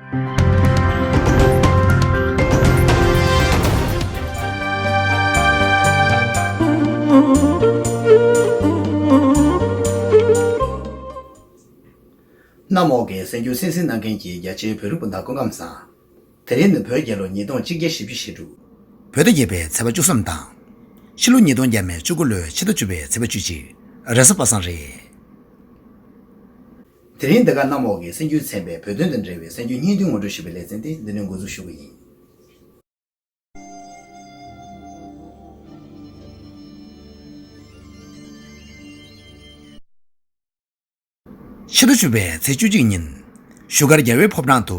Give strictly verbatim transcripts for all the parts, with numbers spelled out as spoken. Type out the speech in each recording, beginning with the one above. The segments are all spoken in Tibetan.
གནམ་འོག་གི་གསར་འགྱུར་གསན་གཟིགས་གནང་མཁན་གྱི་རྒྱ་ཆེའི་བོད་རིགས་སྤུན་ཟླ་སྐུ་ཁམས་བཟང་། དེ་རིང་ནི་བོད་རྒྱལ་ལོ་ཉིས་སྟོང་གཅིག་བརྒྱ་བཞི་བཅུ་ཞེ་དྲུག་བོད་ཟླ་བརྒྱད་པའི་ཚེས་པ་བཅུ་གསུམ་དང་། ཕྱི་ལོ་ཉིས་སྟོང་བརྒྱ་མེད་བཅུ་དགུ་ལོའི་ཕྱི་ཟླ་བཅུ་པའི་ཚེས་པ་བཅུ་གཅིག་རེས་གཟའ་པ་སངས་རེད། དེ་རིང་འདི་ག་གནམ་འོག་གི་གསར་འགྱུར་ཚན་པའི་བོད་དོན་དང་འབྲེལ་བའི་གསར་འགྱུར་སྙིང་བསྡུས་ངོ་སྤྲོད་ཞུ་བའི་ལེ་ཚན་དེ་འདི་ནས་འགོ་འཛུགས་ཞུ་གི་ཡིན། ཕྱི་ཟླ་བཅུ་པའི་ཚེས་བཅུ་གཅིག་ཉིན། བཞུགས་སྒར་རྒྱལ་བའི་ཕོ་བྲང་དུ་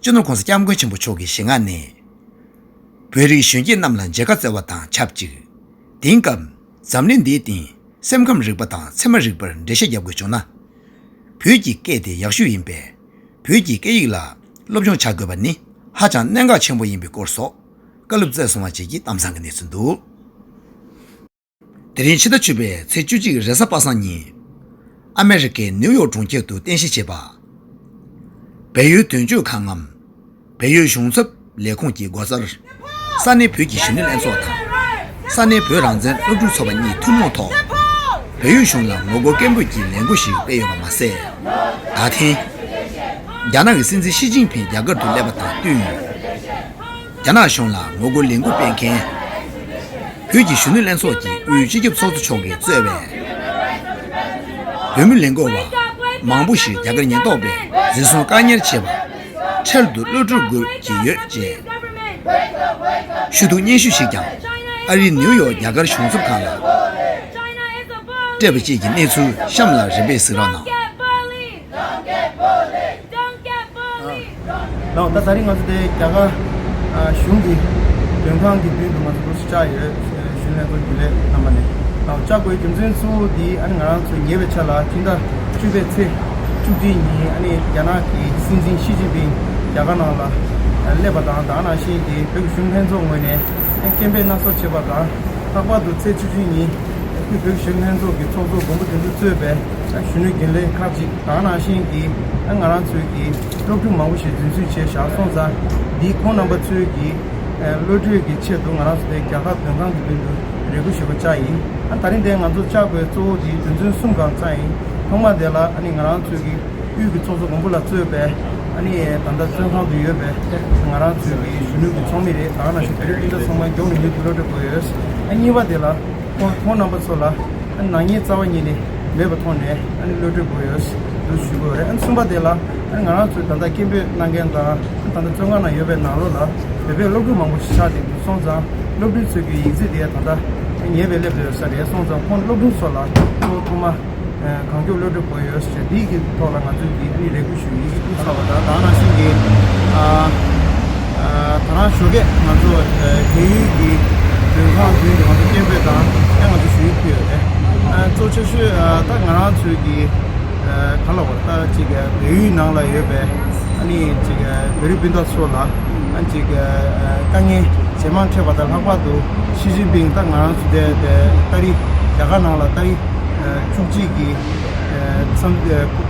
སྤྱི་ནོར་༸གོང་ས་༸སྐྱབས་མགོན་ཆེན་པོ་མཆོག་གི་ཞལ་སྔ་ནས། བོད་རིགས་གཞོན་སྐྱེས་རྣམས་ལ་མཇལ་ཁ་བསྩལ་བ་དང་ཆབས་ཅིག་དེང་སྐབས་འཛམ་གླིང་འདིའི་སྟེང་སེམས་ཁམས་རིག་པ་དང་ཚད་མ་རིག་པར་འགྲེལ་བཤད་རྒྱབ་དགོས་བྱུང་ན། བོད་ཀྱི་སྐད་དེ་ཡག་ཤོས་ཡིན་པས། བོད་ཀྱི་སྐད་ཡིག་ལ་སློབ་སྦྱོང་བྱ་དགོས་པ་ནི་ཧ་ཅང་གནད་འགག་ཆེན་པོ་ཡིན་པའི་སྐོར་སོགས་བཀའ་སློབ་སྩལ་སོང་བ་བཅས་ཀྱི་གཏམ་བཟང་གི་གནས་ཚུལ་འདུག་དེ་རིང་ཕྱི་ཟླ་བཅུ་པའི་ཚེས་བཅུ་གཅིག་རེས་གཟའ་པ་སངས་ཉིན། ཨ་མེ་རི་ཀའི་ནིའུ་ཡོག་གྲོང་ཁྱེར་དུ་རྟེན་གཞི་བྱས་པ། བལ་ཡུལ་དོན་གཅོད་ཁང་ངམ། བལ་ཡུལ་གཞུང་ཚབ་ལས་ཁུངས་ཀྱི་སྒོ་རྩར། ས་གནས་བོད་ཀྱི་གཞོན་ནུ་ལྷན་ཚོགས་དང་། ས་གནས་བོད་རང་བཙན་སློབ་ཕྲུག་ཚོགས་པ་གཉིས་ཐུན་མོང་ཐོག་བལ་ཡུལ་གཞུང་ལ་ངོ་རྒོལ་སྐད་འབོད་ཀྱི་ལས་འགུལ་ཞིག་སྤེལ་ཡོད་པ་མ་ཟད། ད་ཐེངས། རྒྱ་ནག་གི་སྲིད་འཛིན་ཞི་ཅིན་ཕིང་རྒྱ་གར་དུ་སླེབས་པ་དང་བསྟུན། རྒྱ་ནག་གཞུང་ལ་ངོ་རྒོལ་ལས་འགུལ་སྤེལ་མཁན། བོད་ཀྱི་གཞོན་ནུ་ལྷན་ཚོགས་ཀྱི་དབུས་སྤྱི་ཁྱབ་ཚོགས་གཙོ་མཆོག་གིས་གཙོས་པའི་བོད་མི་ལས་འགུལ་བ་མང་པོ་ཞིག་རྒྱ་གར་ཉེན་རྟོག་པས་འཛིན་བཟུང་བཀག་ཉར་བྱས་པ་འཕྲལ་དུ་གློད་བཀྲོལ་དགོས་ཀྱི་ཡོད་ཅེས་ཞུ་གཏུག་སྙན་ཞུ་ཞིག་ཀྱང་ཨ་རིའི་ནིའུ་ཡོག་རྒྱ་གར་གཞུང་ཚབ་ཁང་ལ་སྤྲད་པ་བཅས་ཀྱི་གནས་ཚུལ་གཤམ་ལ་རིམ་པས་གཟིགས་རོགས་གནང་། Don't get bullied. Don't get bullied. ལགས། ད་ད་རིང་ང་ཚོ་དེ་རྒྱ་གར་ཨ་གཞུང་གི་མགྲོན་ཁང་གི་མདུན་དུ་ང་ཚོ་འདུག་སེ་བཅར་ཡོད། གཞོན་ནུ་ལྷན་ཚོགས་རྒྱུན་ལས་རྣམ་པ་ནས། ལགས། བཅར་དགོས་རྒྱུ་མཚན་གཙོ་བོ་འདི་ཨ་ནི་ང་རང་ཚོ་ཉེ་བའི་ཆར་ལ་སྤྱི་ཟླ་བཅུ་པའི་ཚེས་བཅུ་གཅིག་ཉིན་ཨ་ནི་རྒྱ་ནག་གི་སྲིད་འཛིན་ཞི་ཅིན་ཕིང་རྒྱ་གར་ནང་ལ་སླེབས་པ་དང་། དེ་ནང་བཞིན་གྱི་བོད་ཀྱི་གཞོན་ནུ་ལྷན་ཚོགས་ངོས་ནས་སྐད་འབོད་སྣ་ཚོགས་བྱས་པ་དང་། ལྷག་པར་དུ་ཚེས་བཅུ་གཅིག་ཉིན་བོད་ཀྱི་གཞོན་ནུ་ལྷན་ཚོགས་ཀྱི་ཚོགས་གཙོ་མགོན་པོ་དོན་གྲུབ་གཙོས་པའི་གཞོན་ནུ་རྒྱུན་ལས་ཁག་ཅིག་དེ་ནང་བཞིན་གྱི་ང་རང་ཚོའི་གི་སློབ་ཕྲུག་མང་པོ་ཞིག་འཛིན་བཟུང་བྱས་བཞག་སོང་ཙང་། འདིས་ཁོང་རྣམ་པ་ཚོའི་གི་གློད་བཀྲོལ་གྱི་ཆེད་དུ་ང་རང་ཚོ་དེ་རྒྱ་གར་མགྲོན་ཁང་གི་མདུན་དུ་རེ་སྐུལ་ཞུ་བར་བཅར་ཡིན། ཨ་ད་རིང་དེ་ང་ཚོ་བཅར་དགོས་གཙོ་བོ་དེ་དོན་ཚན་གསུམ་གང་ག་ཡིན། ཐོག་མ་དེ་ལ་ཨ་ནི་ང་རང་ཚོའི་གི་དབུས་ཀྱི་ཚོགས་གཙོ་མགོན་པོ་ལགས་གཙོས་པའི་ཨ་ནི་ད་ལྟ་བཙོན་ཁང་དུ་ཡོད་པའི་ང་རང་ཚོའི་གི་གཞོན་ནུ་གི་ཚོགས་མི་རེད། དེ་ནང་བཞིན་བོད་རིགས་སྤུན་ཟླ་ཚང་མ་མགྱོགས་ནས་མྱུར་དུ་གློད་བཀྲོལ་དགོས་ཡོད། ཨ་གཉིས་པ་དེ་ལ་ཁོང་ཁོང་རྣམ་པ་ཚོ་ལ་ཨ་ནི་ནག་ཉེས་རྩ་བ་ཉིད་ནས་མེད་པའི་ཐོག་ནས་ཨ་ནི་གློད་བཀྲོལ་དགོས་ཡོད་འདུག་ཞུ་དགོས་རེད། ཨ་ནི་གསུམ་པ་དེ་ལ་ཨ་ནི་ང་རང་ཚོའི་ད་ལྟ་སྐད་འབོད་གནང་མཁན་དང་ད་ལྟ་བཙོན་ཁང་ནང་ཡོད་པའི་ནང་ལོགས་ལ་བོད་པའི་སློབ་ཕྲུག་མང་པོ་ཞིག་ཆགས་བསྡད་འདུག་སོང་ཙང་། སློབ་ཕྲུག་ཚོའི་གི་ཡིག་ཚད་དེ་ད་ལྟ་ཉེ་བའི་སླེབས་ཡོད་ས་རེད། སོང་ཙང་ཁོང་སློབ་ཕྲུག་ཚོ་ལ་གཙོ་བོ་ཐོག་མ་གང་མགྱོགས་གློད་བཀྲོལ་དགོས་ཡོད་ཟེར་འདིའི་གི་ཐོག་ལ་ང་ཚོས་གི་ཨ་ནི་རེ་སྐུལ་ཞུ་ཡིག་ཞུ་ཚར་བ་དང་། དེ་ནང་བཞིན་གི་ཨ་ཨ་ད་རང་ཞོགས་ཀས་ང་ཚོ་ཨ་བལ་ཡུལ་གི་མགྲོན་ཁང་མདུན་དུ་ང་ཚོ་སྐད་འབོད་དང་ཡང་ང་ཚོ་ཞུ་ཡིག་ཕུལ་ཡོད་རེད། ཨ་གཙོ་ཆེ་ཤོས་ཨ་ད་ང་རང་ཚོའི་གི་ཨ་ག་ལ་བར་ད་ཅིག་བལ་ཡུལ་ནང་ལ་ཡོད་པའི་ཨ་ནི་ཅིག་བོད་རིགས་སྤུན་ཟླ་ཚོ་ལ་ཨ་ཅིག་དཀའ་ངལ་ཇེ་མང་འཕྲད་པ་དང་། ལྷག་པར་དུ་ཞི་ཅིན་ཕིང་ད་ང་རང་ཚོ་དེ་དེ་ཏ་རིག་རྒྱ་གར་ནང་ལ་ཏ་རིག་བཅུ་གཅིག་གི་མཚམས་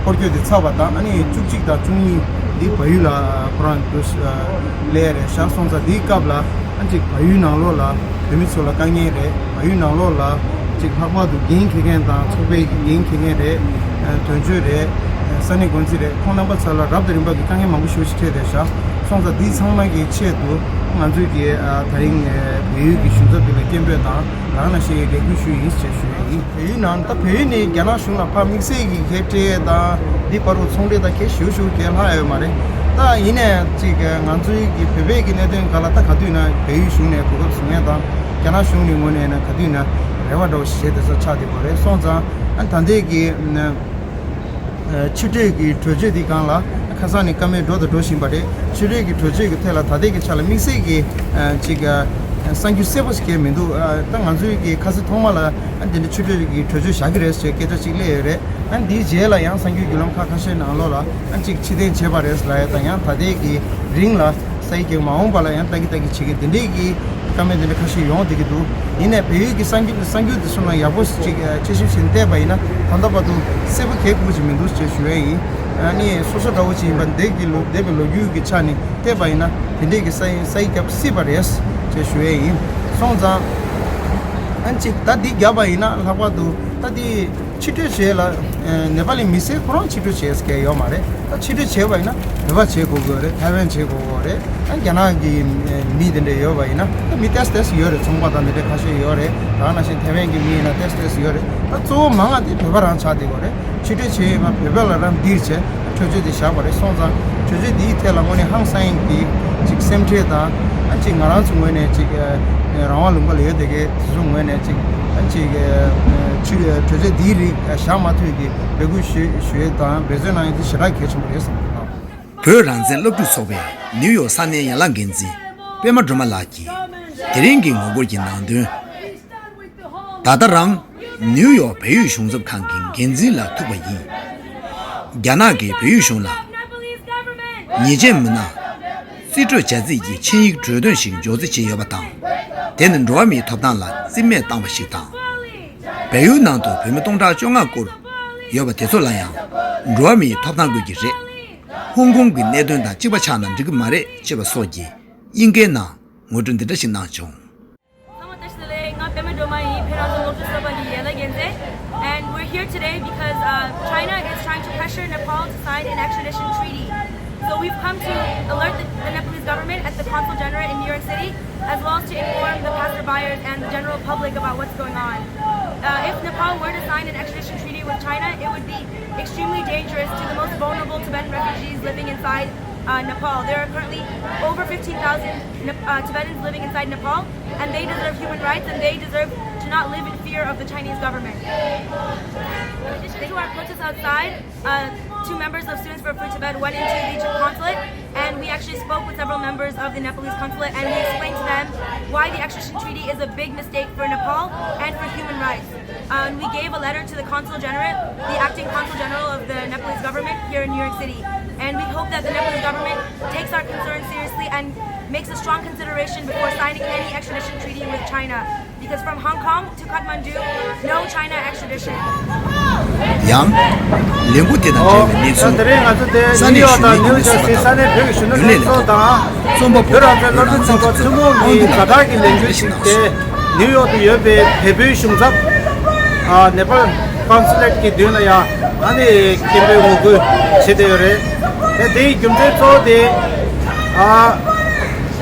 སྐོར་སྐྱོད་དེ་ཚར་བ་དང་། ཨ་ནི་བཅུ་གཅིག་དང་བཅུ་གཉིས་འདི་བལ་ཡུལ་ལ་ཁོ་རང་དུ་སླེབས་རེད་བཞག་སོང་ཙང་། འདིའི་སྐབས་ལ་ཨ་ཅིག་བལ་ཡུལ་ནང་ལོགས་ལ་བོད་མི་ཚོ་ལ་དཀའ་ངལ་རེད། བལ་ཡུལ་ནང་ལོགས་ལ་ཅིག་ལྷག་པར་དུ་འགན་འཁྱེར་མཁན་དང་ཚོགས་པའི་འགན་འཁྱེར་མཁན་རེད། དོན་གཅོད་རེད། ས་གནས་འགོ་འཛིན་རེད། ཁོང་རྣམ་པ་ཚོ་ལ་རབ་དང་རིམ་པ་གི་དཀའ་ངལ་མང་པོ་ཞེ་པོ་ཞིག་འཕྲད་བསྡད་བཞག་སོང་ཙང་། འདི་ཚང་མ་གི་ཆེད་དུ་ང་ཚོས་ཀྱི་ད་རིང་བལ་ཡུལ་གྱི་གཞུང་ཚབ་འདི་ལ་སྐད་འབོད་དང་། དེ་ནང་བཞིན་རེ་སྐུལ་ཞུ་ཡིན་ཞེས་ཞུ་ཡ་ཡིན། བལ་ཡུལ་ནང་ད་བལ་ཡུལ་ནས་རྒྱ་ནག་གཞུང་ལ་ཕར་དམིགས་བསལ་གྱི་གལ་སྤྲད་དང་འདི་བར་དུ་ཚོང་འབྲེལ་དང་གལ་ཞེ་པོ་ཞེ་པོ་གལ་ལྷག་ཡོད་མ་རེད། ད་ཡིན་ནའི་ཅིག་ང་ཚོའི་གི་བོད་པའི་གི་གནད་དོན་སྒང་ལ་ད་ག་དུས་ན་བལ་ཡུལ་གཞུང་ནས་གོ་སྐབས་བཟོ་མཁན་དང་རྒྱ་ནག་གཞུང་ནས་ངོས་ནས་ན་ག་དུས་ན་རེ་བ་འདྲ་བོ་ཞིག་བྱས་བསྡད་ས་ཆགས་བསྡད་པ་རེད། སོང་ཙང་ཨ་ད་ལྟའི་གི་ཕྱི་འབྲེལ་གྱི་གྲོས་ཆོད་འདི་སྒང་ལ་ཁ་སང་ནས་བཀའ་མོལ་འགྲོ་དང་འགྲོ་བཞིན་པ་རེད། ཕྱི་འབྲེལ་གྱི་གྲོས་ཆོད་ཀྱི་ཐད་ལ་ད་ལྟའི་གི་ཆ་ལ་དམིགས་བསལ་གྱི་ཅིག་གསར་འགྱུར་གསལ་པོ་ཞིག་གང་ཡང་མི་འདུག་ད་ང་ཚོའི་གི་ཁ་སང་ཐོག་མ་ལ་འདི་འདྲ་ཕྱི་འབྲེལ་གྱི་གྲོས་ཆོད་བཞག་གི་རེད་ཟེར་སྐད་ཆ་ཅིག་སླེབས་ཡོད་རེད། འདིའི་རྗེས་ལ་ཡང་གསར་འགྱུར་བརྒྱུད་ལམ་ཁག་ཁ་ཤས་ནང་ལོགས་ལ་ཅིག་ཕྱིར་འཐེན་བྱས་པ་རེད་ལབ་ཡ་དང་། ཡང་ད་ལྟའི་གི་རིང་ལ་ས་ཡི་གེ་མ་འོངས་པ་ལ་ཡང་ལྟ་གི་ལྟ་གི་བྱེད་ཀྱི་འདི་འདྲའི་གི་བཀའ་མོལ་འདི་འདྲ་ཁ་ཤས་ཡོང་བསྡད་ཀྱི་འདུག་ཡིན་ནའི་བལ་ཡུལ་གྱི་གསར་འགྱུར་གསར་འགྱུར་འདི་ཚོ་ལ་ཡག་པོ་ཅིག་དཔྱད་ཞིབ་བྱས་བལྟས་པ་ཡིན་ན་ད་ལྟ་བར་དུ་གསལ་པོ་གང་ཡང་ཅིག་མི་འདུག་ཅེས་ཞུ་ཡ་ཡིན། ཨ་ནི་སོ་སོ་འདྲ་བོ་ཅིག་ཡིན་པ་འདས་ཀྱི་ལོ་འདས་པའི་ལོ་རྒྱུས་ཀྱི་ཆ་ནས་བལྟས་པ་ཡིན་ན་དེ་འདྲས་ཀྱི་ས་ཡིག་ས་ཡིག་བརྒྱབ་སྲིད་པ་རེད་ཅེས་ཞུ་ཡས་ཡིན། སོང་ཙང་ཨ་ནི་ཅིག་ད་འདི་བརྒྱབ་པ་ཡིན་ན་ལྷག་པར་དུ་ད་འདི་ཕྱི་སྤྲོད་བྱས་ལ་ནེ་པ་ལི་མི་སེར་ཁོ་རང་ཕྱི་སྤྲོད་བྱས་ཀྱི་ཡོད་མ་རེད། ད་ཕྱི་སྤྲོད་བྱས་པ་ཡིན་ན་བོད་པ་བྱེད་དགོས་ཀྱི་ཡོད་རེད། ཐའེ་ཝན་བྱེད་དགོས་ཀྱི་ཡོད་རེད། ཨ་རྒྱ་ནག་གི་མི་དེ་འདྲ་ཡོད་པ་ཡིན་ན་ད་མི་ཏོག་ཙམ་ཡོད་རེད། ཚོང་པ་དང་དེ་འདྲ་ཁ་ཤས་ཡོད་རེད། ད་ག་ནང་བཞིན་ཐའེ་ཝན་གྱི་མི་ཡིན་ན་ཏོག་ཙམ་ཡོད་རེད། ད་གཙོ་བོ་མང་ང་དེ་བོད་པ་རང་ཆགས་བསྡད་ཡོད་རེད། ཕྱི་སྤྲོད་བྱས་ཡོད་པ་བོད་པ་ལ་རང་འདིར་བྱས་གྲོས་ཆོད་དེ་བཞག་པ་རེད། སོང་ཙང་གྲོས་ཆོད་འདིའི་ཐད་ལ་དངོས་གནས་ཧང་སང་གི་ཅིག་སེམས་ཁྲལ་དང་ཨ་ཅིག་ང་རང་ཚོ་ངོས་ནས་ཅིག་རང་དབང་ལུང་པ་ལ་ཡོད་བསྡད་མཁན་དེ་ཚོ་ངོས་ནས་ཅིག་ཨ་ཅིག་ཆུ་གྲོས་ཆོད་འདིའི་རིགས་བཞག་མ་ཐུབ་ཀྱི་འབོད་སྐུལ་ཞུ་ཞུ་ཡས་དང་འབད་བརྩོན་གནང་ཡས་དེ་ཞེ་དྲག་གལ་ཆེན་པོ་རེད་བསམ་གྱི་འདུག་བོད་རང་བཙན་སློབ་ཕྲུག་ཚོགས་པའི་ནིའུ་ཡོག་ས་གནས་ཡན་ལག་འགན་འཛིན་པད་མ་སྒྲོལ་མ་ལགས་ཀྱིས་དེ་རིང་གི་ངོ་རྒོལ་གྱི་ནང་དོན། ད་ལྟ་རང་ནིའུ་ཡོག་བལ་ཡུལ་གཞུང་ཚབ་ཁང་གི་འགན་འཛིན་ལ་ཐུག་པ་ཡིན། རྒྱ་ནག་གིས་བལ་ཡུལ་གཞུང་ལ་ཉེས་ཅན་མི་སྣ་རྩིས་སྤྲོད་བྱ་རྩིས་ཀྱི་ཆིངས་ཡིག་གྲོས་དོན་ཞིག་འཇོག་རྩིས་བྱས་ཡོད་པ་དང་། དེ་ནི་འགྲོ་བ་མིའི་ཐོབ་ཐང་ལ་རྩིས་མེད་བཏང་བ་ཞིག་དང་། བལ་ཡུལ་ནང་དུ་བོད་མི་སྟོང་ཕྲག་བཅོ་ལྔ་བསྐོར་ཡོད་པ་དེ་ཚོ་ལ་ཡང་འགྲོ་བ་མིའི་ཐོབ་ཐང་དགོས་ཀྱི་རེད། ཧོང་ཀོང་གི་གནད་དོན་དང་གཅིག་པ་ཆགས་ན་འགྲིག་གི་མ་རེད་ཅེས་པ་སོགས་ཀྱི་དབྱིན་སྐད་ནང་ངོ་སྤྲོད་འདི་འདྲ་ཞིག་གནང་བྱུང་། ཚང་མ་བཀྲ་ཤིས་བདེ་ལེགས། ང་པད་མ་སྒྲོལ་མ་ཡིན། བོད་རང་བཙན་སློབ་ཕྲུག་ཚོགས་པ་གི་ཡན་ལག་འགན་འཛིན། And we're here today because, uh, China is trying to pressure Nepal to sign an extradition treaty. So we've come to alert the, the Nepalese government at the Consul General in New York City, as well as to inform the passerbyers and the general public about what's going on. Uh, if Nepal were to sign an extradition treaty with China, it would be extremely dangerous to the most vulnerable Tibetan refugees living inside uh, Nepal. There are currently over fifteen thousand Nep- uh, Tibetans living inside Nepal, and they deserve human rights, and they deserve to not live in fear of the Chinese government. In addition to our protests outside, uh, two members of Students for Free Tibet went into the consulate, and we actually spoke with several members of the Nepalese consulate, and we explained to them why the extradition treaty is a big mistake for Nepal and for human rights. Uh, and we gave a letter to the Consul General, the acting Consul General of the Nepalese government here in New York City. And we hope that the Nepalese government takes our concerns seriously and makes a strong consideration before signing any extradition treaty with China. Because from Hong Kong to Kathmandu, no China extradition. ཡང་། ལས་འགུལ་དེ་དང་འབྲེལ་བའི་གནས་ཚུལ། ད་རེས་ང་ཚོ་དེ་ས་གནས་ནིའུ་ཡོག་དང་ནིའུ་ཇར་སི་ས་གནས་བོད་ཀྱི་གཞོན་ནུ་ལྷན་ཚོགས་དང་། བོད་རང་བཙན་སློབ་ཕྲུག་ཚོགས་པ་ཐུན་མོང་གི་དྲ་བདག་གི་ལས་འགུལ་ཞིག་སྟེ། ནིའུ་ཡོག་ཏུ་ཡོད་པའི་བལ་པོའི་གཞུང་ཚབ། ཨ་ནེ་པཱལ་ཀོན་སུ་ལེཊ་ཀྱི་མདུན་ལ་ཡང་ཨ་ནི་སྐད་འབོད་ངོ་རྒོལ་བྱེད་བསྡད་ཡོད་རེད། དེ་དེའི་རྒྱུ་མཚན་གཙོ་བོ་དེ་ཨ་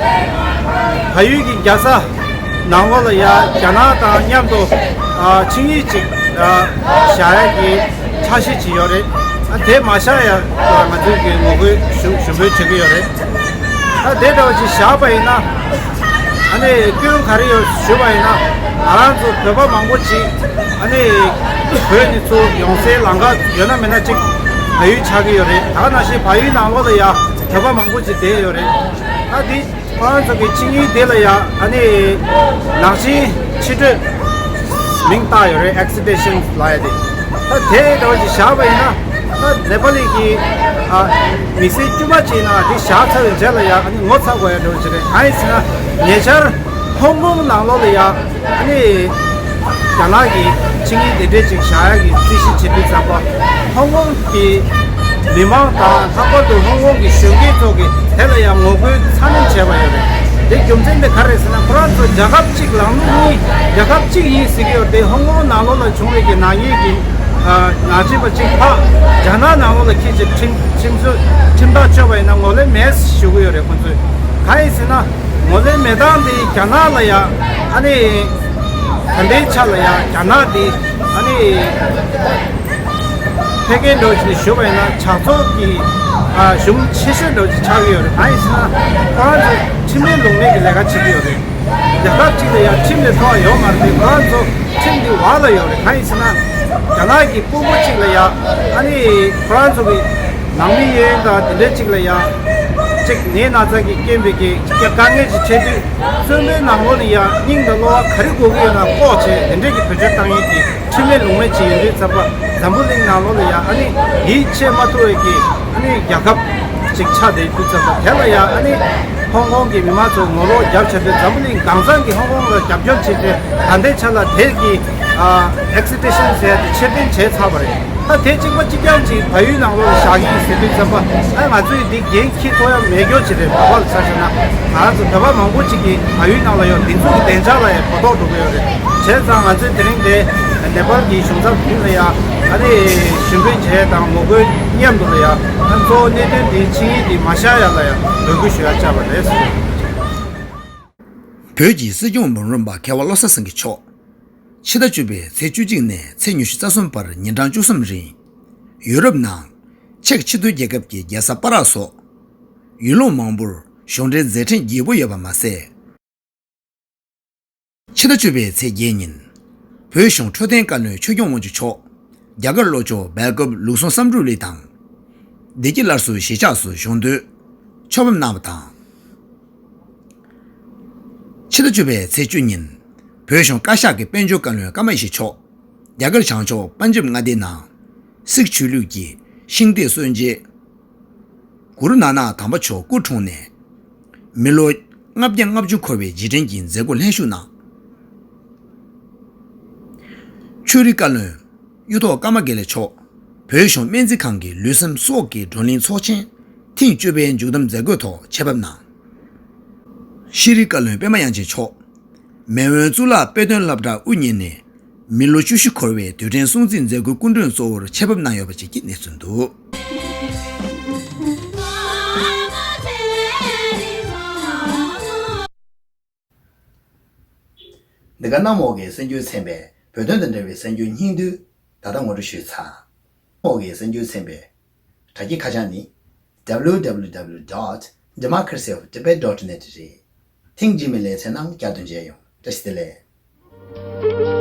བལ་ཡུལ་གྱི་རྒྱལ་ས་ནང་ལོགས་ལ་ཡང་རྒྱ་ནག་དང་མཉམ་དུ་ཨ་ཆིངས་ཡིག་ཅིག་ཨ་བཞག་ཡ་གི་འཆར་གཞི་ཅིག་ཡོད་རེད། ཨ་དེ་མ་བཞག་ཡ་ང་ཚོས་ཀྱི་ངོ་རྒོལ་ཞུ་ཞུ་འབོད་བྱེད་ཀྱི་ཡོད་རེད། ཨ་དེ་འདྲ་བ་ཅིག་བཞག་པ་ཡིན་ན་ཨ་ནི་སྐྱོན་ག་རེ་ཡོད་ཞུས་པ་ཡིན་ན་ང་རང་ཚོ་བོད་པ་མང་པོ་ཅིག་ཨ་ནི་བོད་ནས་ཚུར་ཡོང་སའི་ལམ་ཁ་ཡོད་ན་མེད་ན་ཅིག་བལ་ཡུལ་ཆགས་ཀྱི་ཡོད་རེད། ད་ག་ནང་བཞིན་བལ་ཡུལ་ནང་ལོགས་ལ་ཡ་བོད་པ་མང་པོ་ཅིག་བསྡད་ཡོད་རེད། ཨ་དེ། ཁོ་རང་ཚོ་གི་ཆིངས་ཡིག་དེ་ལ་ཡང་ཨ་ནི་ནང་ཆེན་ཕྱི་སྤྲོད་མིང་བཏགས་ཡོད་རེད། ཨེག་སི་ཌི་ཤན་ལབ་ཡ་དེ། ད་དེ་འདྲ་བ་ཞིག་བཞག་པ་ཡིན་ན་ད་ནེ་པ་ལི་གི་ཨ་མི་སེར་དཀྱུས་མ་ཅིག་ཡིན་ན་དེ་བཞག་ཚར་བའི་རྗེས་ལ་ཡང་ཨ་ནི་ངོ་ཚ་དགོས་ཡ་འདྲ་བ་ཞིག་རེད། གང་ཡིན་ཟེར་ན་ཉེ་ཆར་ཧོང་ཀོང་ནང་ལོགས་ལ་ཡང་ཨ་ནི་རྒྱ་ནག་གི་ཆིངས་ཡིག་དེ་འདྲས་ཅིག་བཞག་ཡ་གི་རྩིས་གཞི་བྱེད་དུས་ཙམ་པ་ཧོང་ཀོང་གི་མི་མང་དང་ལྷག་པར་དུ་ཧོང་ཀོང་གི་གཞོན་སྐྱེས་ཚོ་གིས་དེ་ལ་ཡང་ངོ་རྒོལ་ཚ་ནན་བྱས་པ་ཡོད་རེད། དེ་རྒྱུ་མཚན་དེ་ག་རེ་ཟེར་ན་ཁོ་རང་ཚོ་རྒྱལ་ཁབ་གཅིག་ལམ་ལུགས་གཉིས་རྒྱལ་ཁབ་གཅིག་ཡིན་ཟེར་གྱི་ཡོད་དེ། ཧོང་ཀོང་ནང་ལོགས་ལ་བྱུང་བའི་གི་ནག་ཉེས་ཀྱི་ཨ་ནག་ཅན་པ་གཅིག་ཕར་རྒྱ་ནག་ནང་ལོགས་ལ་འཁྱེར་བྱས་ཁྲིམས་ཁྲིམས་བཟོ་ཁྲིམས་ཐག་གཅོད་པ་ཡིན་ན་ངོས་ལེན་མེད་ཞུ་གི་ཡོད་རེད་ཁོང་ཚོས། གང་ཡིན་ཟེར་ན་ངོས་ལེན་མེད་སྟངས་དེ་རྒྱ་ནག་ལ་ཡང་ཨ་ནི་ད་ལྟའི་ཆ་ལ་ཡང་རྒྱ་ནག་དེ་ཨ་ནི་ཕལ་སྐད་འདྲ་བོ་ཞིག་ནས་ཞུ་བ་ཡིན་ན་ཇག་ཚོགས་ཀྱི་ཨ་གཞུང་ཆེ་ཤོས་འདྲ་བོ་ཞིག་ཆགས་ཀྱི་ཡོད་རེད། གང་ཡིན་ཟེར་ན་ཁོ་རང་ཚོ་ཁྲིམས་མེད་ལུགས་མེད་ཀྱི་ལས་ཀ་བྱེད་ཀྱི་ཡོད་རེད། རྒྱལ་ཁབ་གཅིག་ལ་ཡང་ཁྲིམས་ལས་མཐོ་བ་ཡོད་མ་རེད་དེ། ཁོ་རང་ཚོ་ཁྲིམས་འདི་འོག་ལ་ཡོད་རེད། གང་ཡིན་ཟེར་ན་རྒྱ་ནག་གི་དཔོན་པོ་གཅིག་ལ་ཡང་ཨ་ནི་ཁོ་རང་ཚོ་གི་ནང་མི་གཡས་གཡོན་དང་དེ་འདྲའི་གཅིག་ལ་ཡང་གཅིག་ནད་ན་ཚ་གི་རྐྱེན་པས་ཀྱི་དཀའ་ངལ་ཅིག་འཕྲད་དུས་བཙོན་པའི་ནང་ལོགས་ནས་ཡང་སྙིང་དང་གློ་བ་ག་རེ་དགོས་ཀྱི་ཡོད་ན་ལྐོག་བྱས་དེ་འདྲའི་གི་བེད་སྤྱོད་བཏང་ཡས་ཀྱི་ཁྲིམས་མེད་ལུགས་མེད་ཅིག་ཡིན་དུས་ཙམ་པ་འཛམ་བུ་གླིང་ནང་ལོགས་ལ་ཡང་ཨ་ནི་ཡིད་ཆེས་མ་ཐུབ་པའི་གི་ཨ་ནི་རྒྱལ་ཁབ་ཅིག་ཆགས་བསྡད་དུས་ཙམ་པ་དེ་ལ་ཡང་ཨ་ནི་ཧོང་ཀོང་གི་མི་མང་ཚོ་ངོ་ལོག་རྒྱབ་བྱས་ཏེ་འཛམ་བུ་གླིང་གང་ས་གི་ཧོང་ཀོང་ལ་རྒྱབ་སྐྱོར་བྱས་ཏེ་ད་ལྟའི་ཆ་ལ་དེ་གི་ཨེག་སི་ཌི་ཤན་ཟེར་ཡ་དེ་ཕྱིར་འཐེན་བྱས་ཚར་བ་རེད། ད་དེ་གཅིག་པ་གཅིག་རྐྱང་གཅིག་བལ་ཡུལ་ནང་ལོགས་ལ་བཞག་གི་ཡིན་ཟེར་དུས་ཙམ་པ། ཨ་ང་ཚོས་འདི་འགན་འཁྱེར་ཐུབ་ཡ་མེད་སྐྱོ་ཅིག་རེད། བོད་པ་ལ་ཆ་བཞག་ན། ང་རང་ཚོ་བོད་པ་མང་པོ་ཅིག་གིས་བལ་ཡུལ་ནང་ལ་ཡང་འདི་ཚོ་གི་བདེ་འཇགས་ལ་ཡང་གོ་རྟོགས་འགྲོ་གི་ཡོད་རེད། བྱས་ཙང་ང་ཚོས་དེ་རིང་འདི་ནེ་པཱལ་གྱི་གཞུང་ཚབ་ཁྲིམས་ལ་ཡང་ཨ་ནི་ཞུ་འབོད་བྱས་དང་ངོ་རྒོལ་མཉམ་དུ་ལ་ཡང་། ཨ་གཙོ་བོ་གནད་དོན་འདི་ཆིངས་ཡིག་འདི་མ་བཞག་ཡ་ལ་ཡང་འབོད་སྐུལ་ཞུ་ཡ་བཅར་བ་རེད། བོད་ཀྱི་སྲིད་སྐྱོང་འབུམ་རམས་པ་མཁས་དབང་བློ་བཟང་སེང་གེ་མཆོག་ཕྱི་ཟླ་བཅུ་པའི་ཚེས་བཅུ་གཅིག་ནས་ཚེས་ཉི་ཤུ་རྩ་གསུམ་བར་ཉིན་གྲངས་བཅུ་གསུམ་རིང་ཡུ་རོབ་ནང་ཅེཀ་ཕྱི་དོན་རྒྱལ་ཁབ་ཀྱི་རྒྱལ་ས་པ་རག་སོགས་ཡུལ་ལུང་མང་པོར་གཞུང་འབྲེལ་མཛད་འཕྲིན་རྒྱས་པོ་ཡོད་པ་མ་ཟད། ཕྱི་ཟླ་བཅུ་པའི་ཚེས་བརྒྱད་ཉིན་བོད་གཞུང་འཕྲོད་བསྟེན་བཀའ་བློན་ཆོས་སྐྱོང་དབང་ཕྱུག་མཆོག་རྒྱ་གར་ལྷོ་ཕྱོགས་སྦེལ་ཀོབ་ལུགས་ཟུང་བསམ་གྲུབ་གླིང་དང་། བདེ་སྐྱིད་སླར་གསོའི་གཞིས་ཆགས་སུ་གཞུང་སྟོད་ཆོག་ཕེབས་གནང་བ་དང་། ཕྱི་ཟླ་བཅུ་པའི་ཚེས་བཅུ་ཉིན་བོད་གཞུང་བཀའ་ཤག་གི་དཔལ་འབྱོར་བཀའ་བློན་ཀརྨ་ཡེ་ཤེས་མཆོག་རྒྱ་གར་བྱང་ཕྱོགས་པན་ཇབ་མངའ་སྡེའི་ནང་སིག་ཆོས་ལུགས་ཀྱི་ཤིང་རྟའི་སྲོལ་འབྱེད་གུ་རུ་ནཱ་ནག་དམ་པ་མཆོག་སྐུ་འཁྲུངས་ནས་མི་ལོ་ལྔ་བརྒྱ་ལྔ་བཅུ་འཁོར་བའི་རྗེས་དྲན་གྱི་མཛད་སྒོ་ལྷན་ཞུགས་གནང་། ཆོས་རིག་བཀའ་བློན་གཡུ་ཐོག་ཀརྨ་དགེ་ལེགས་མཆོག་བོད་གཞུང་སྨན་རྩིས་ཁང་གི་ལུས་སེམས་སྲོག་གི་བགྲོ་གླེང་ཚོགས་ཆེན་ཐེངས་བཅུ་པའི་མཇུག་བསྡོམས་མཛད་སྒོའི་ཐོག་ཆེད་ཕེབས་གནང་། ཤེས་རིག་བཀའ་བློན་པད་མ་དབྱངས་ཅན་མཆོག་མེས་དབོན་གཙུག་ལག་དཔེ་སྟོན་སློབ་གྲྭ་དབུ་བརྙེས་ནས་མི་ལོ་བཅུ་བཞི་འཁོར་བའི་དུས་དྲན་སྲུང་བརྩི་མཛད་སྒོའི་སྐུ་མགྲོན་གཙོ་བོར་ཆེད་ཕེབས་གནང་ཡོད་པ་བཅས་ཀྱི་གནས་ཚུལ་འདུག། འདི་ག་གནམ་འོག་གི་གསར་འགྱུར་ཚན་པའི་བོད་དོན་དང་འབྲེལ་བའི་གསར་འགྱུར་སྙིང་བསྡུས་ད་ལྟ་ངོ་སྤྲོད་ཞུས་ཚར། གནམ་འོག་གི་གསར་འགྱུར་ཚན་པའི་དྲ་རྒྱའི་ཁ་བྱང་ནི། W W W dot democracy of tibet dot net རེད། ཐེངས་རྗེས་མའི་ལེ་ཚན་ནང་བསྐྱར་དུ་མཇལ་ཡོང་། བཀྲ་ཤིས་བདེ་ལེགས།